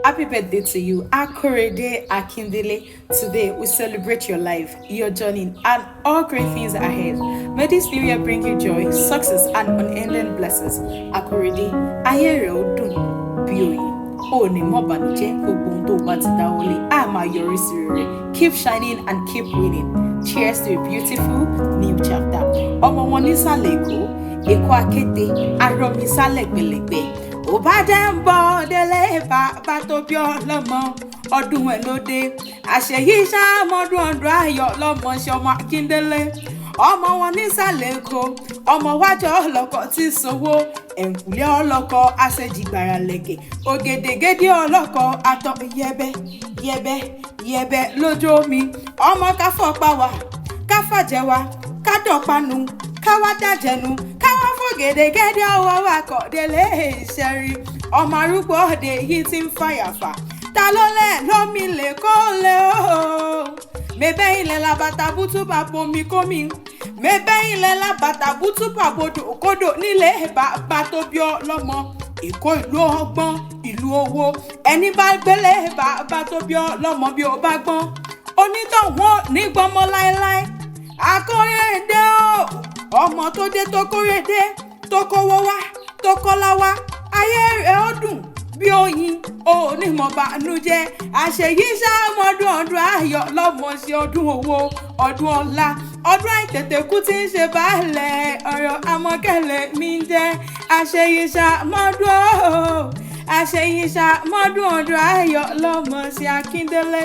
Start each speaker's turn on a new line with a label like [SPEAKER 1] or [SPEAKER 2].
[SPEAKER 1] Happy birthday to you, Akorede Akindele. Today we celebrate your life, your journey, and all great things ahead. May this new year bring you joy, success, and unending blessings. Akorede, ayé rẹ̀ ó dùn bí oyin. O ò ní mọ̀ bànújẹ́, gbogbo ohun tó o bá ti dáwọ́lé á máa yọrí sí rere. Keep shining and keep winning. Cheers to a beautiful new chapter. Ọmọ wọn nísàlẹ̀ Èkó, Èkó Akéte, Arọmisálẹ̀ gbẹlẹ̀gbẹ́. Ò bá jẹ́ ń bọ̀ délé bàbá tó bí ọlọ́mọ, ọdún ẹ̀ ló dé. Àṣeyí ṣàmọ́dún ọdún ayọ̀ lọ́mọ ṣe ọmọ Akíndélé. Ọmọ wọn nísàlẹ̀ Èkó, ọmọ wájọ ọlọ́kọ̀ tí sowó, ẹ̀ǹkùlé ọlọ́kọ̀ àṣejìgbàrà lẹ̀kẹ̀, ògèdègèdè ọlọ́kọ̀ àtọ̀ yẹbẹ yẹbẹ yẹbẹ lójú omi. Ọmọ káfọ́ pa wá, káfàjẹ́ wa, kádọ̀panu, káwá dàjẹnu, káwá fògèdègèdè ọwọ́ wa kọ̀ délé ìṣẹ́rí. Ọmọ arúgbó òde yìí ti ń fàyàfà. Ta ló lẹ̀ lómi lè kó lè o? Mebẹ́ ilẹ̀ labata bútú bá bomi kómi. Mebẹ́ ilẹ̀ labata bútú bá bodò kódò nílé bàbá tó bí ọlọ́mọ. Èkó ìlú ọgbọ́n, ìlú owó. Ẹni bá gbélé bàbá tó bí ọlọ́mọ bí ó bá gbọ́n. Onítọ̀hún ò ní gbọ́mọ láéláé. Akóredé o, ọmọ tó dé tó kórèdé, tó kówó wá, tó kọ́lá wá, ayé rẹ̀ ó dùn bí oyin, ò ní mọ̀ bànújẹ́. Àṣeyí ṣàmọ́dún ọdún ayọ̀ lọ́mọ ṣe ọdún owó, ọdún ọlá, ọdún àìtètè kú tí ń ṣe baálẹ̀ ọ̀rọ̀ amọ̀kẹ́lẹ̀ mi ń jẹ́. Àṣeyí ṣàmọ́dún o, àṣeyí ṣàmọ́dún ọdún ayọ̀ lọ́mọ ṣe Akíndélé.